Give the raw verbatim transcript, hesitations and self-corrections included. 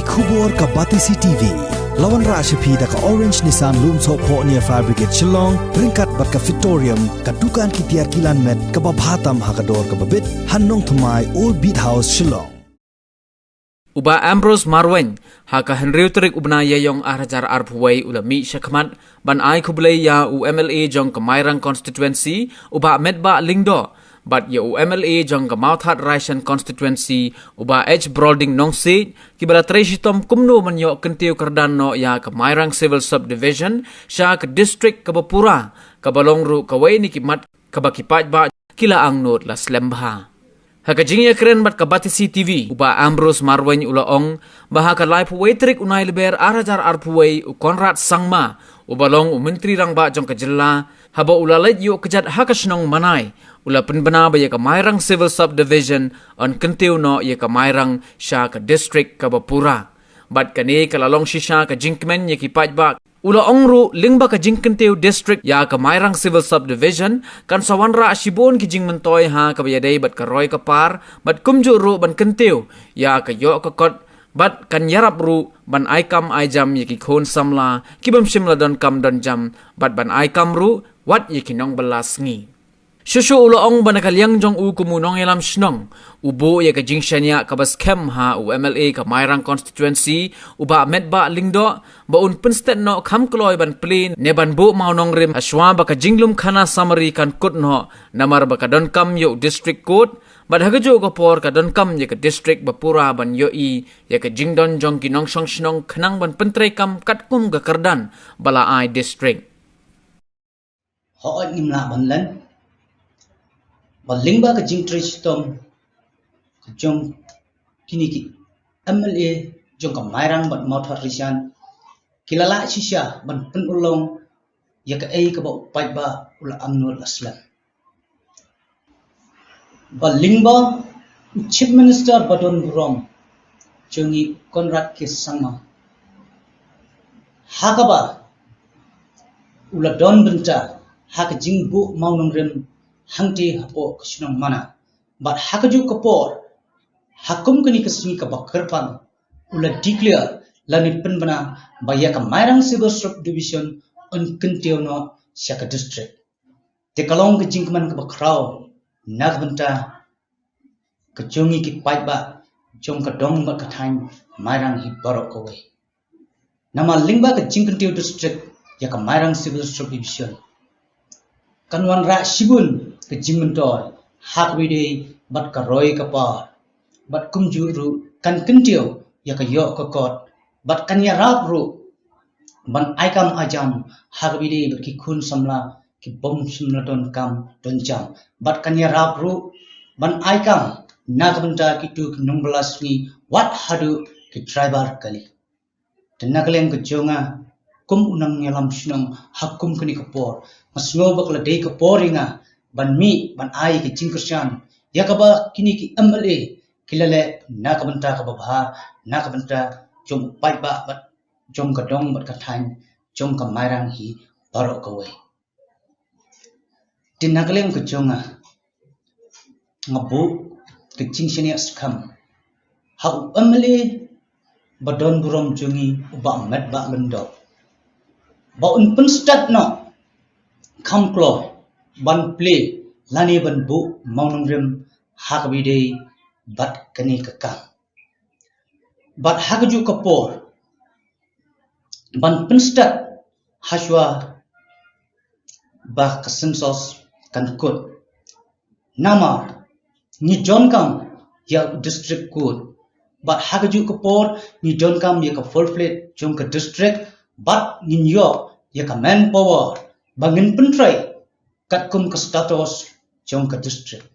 Khubor ka Batesi T V. La wanrah sha phi da ka Orange Nissan Lumsohphoh near Fire Brigade Shillong, ryngkat bad ka Fitorium, ka dukan ki tiar kilan met kaba bha tam ha ka dor kaba bit, ha Nongthymmai, Old Beat House, Shillong. U Bah Ambrose Marwein, ha ka hynriew tarik u bnai Ïaïong ar hajar arphew wei u la mih shakhmat ban ai khublei ïa u M L A jong ka Mairang Constituency, u Bah Metbah Lyngdoh, bad ïa u M L A jong ka Mawthadraishan Constituency, u Bah H Brolding Nongsiej, kiba la trei shitom kumno ban ïoh kyntiew kyrdan noh ïa ka Mairang Civil Subdivision sha ka district kaba pura, kaba long ruh kawei na ki mat kaba ki paidbah ki la angnud la slem bha. Ha ka jingïakren bad ka Batesi T V, u Bah Ambrose Marwein u la ong ba ha ka laiphew wei tarik u Nailber ar hajar arphew wei, u Conrad Sangma, uba long u Myntri Rangbah jong ka jylla, haba u la leit ïuh kjat ha ka shnong Manai, u la pynbna ba ïa ka Mairang Civil Subdivision yn kyntiew noh ïa ka Mairang sha ka district kaba pura. Bad kane ka la long shisha ka jingkmen ïa ki paidbah. U la ong ruh, lyngba ka jingkyntiew district ïa ka Mairang Civil Subdivision, kan sa wanrah shibun ki jingmyntoi ha kaba ïadei bad ka roi ka par, bad kumjuh ruh ban kyntiew ïa ka ïoh ka kot, bad kan ïarap ruh ban ai kam ai jam ïa ki khun samla ki bym shym la don kam don jam, bad ban ai kam ruh wat ïa ki nongbylla sngi. Shuh shuh u la ong ba na ka liang jong u kum u nongïalam shnong, u buh ïa ka jingshaniah kaba skhem ha u M L A ka Mairang Constituency, u Bah Metbah Lyngdoh, ba un pynstet noh kham kloi ban plie ne ban buh mawnongrim hashwa ba ka jinglum khana samari kan kut noh, namar ba ka donkam ïa u District Court, bad ha kajuh ka por ka donkam ïa ka district ba pura ban ïohi ïa ka jingdon jong ki nongshong shnong khnang ban pyntreikam katkum ka kyrdan ba la ai district. Hooid, ngim lah ban len ba lyngba ka jingtrei shitom ka jong kine ki M L A jong ka Mairang bad Mawthadraishan ki la lah shisha ban pynurlong ïa kaei kaba u paidbah u la angnud la slem. Ba lyngba u Chief Minister ba don burom jong ngi, Conrad K Sangma, ha kaba u la don bynta ha ka jingbuh mawnongrim hangtei hapoh ka shnong Manai. Bad ha kajuh ka por, ha kum kane ka sngi kaba kyrpang, u la declare lane pynbna ba ïa ka Mairang Civil Subdivision yn kyntiew noh sha ka district. Te ka long ka jingkmen kaba khraw na ka bynta ka jong ngi ki paidbah jong ka dong bad ka thaiñ Mairang hi baroh kawei. Namar lyngba ka jingkyntiew district ïa ka Mairang Civil Subdivision kan wanrah shibun ka jingmyntoi ha kaba ïadei bad ka roi ka par, bad kumjuh ruh kan kyntiew ïa ka ïoh ka kot, bad kan ïarap ruh ban ai kam ai jam ha kaba ïadei bad ki khun samla ki bym shym la don kam don jam, bad kan ïarap ruh ban ai kam na ka bynta kito ki nongbylla sngi, wat haduh ki driver kali. Te na ka liang ka jong nga kum u nongïalam shnong ha kum kane ka por, nga sngew ba ka la dei ka por ïa nga ban mih ban ai ka jingkyrshan ïa kaba kine ki M L A ki la leh na ka bynta kaba bha, na ka bynta jong u paidbah bad jong ka dong bad ka thaiñ jong ka Mairang hi baroh kawei. Te na ka liang ka jong nga, nga buh ka jingshaniah skhem ha u M L A ba don burom jong ngi, u Bah Metbah Lyngdoh, ba un pynstet noh kham kloi ban plie lane ban buh mawnongrim ha kaba ïadei bad kane ka kam. Bad ha kajuh ka por ban pynstet hashwa ba ka census kan kut. Namar ngi donkam ïa u District Court, bad ha kajuh ka por ngi donkam ïa ka full fledged jong ka district, bad ngin ïoh ïa ka manpower ba ngin pyntrei katkum ka status jong ka district.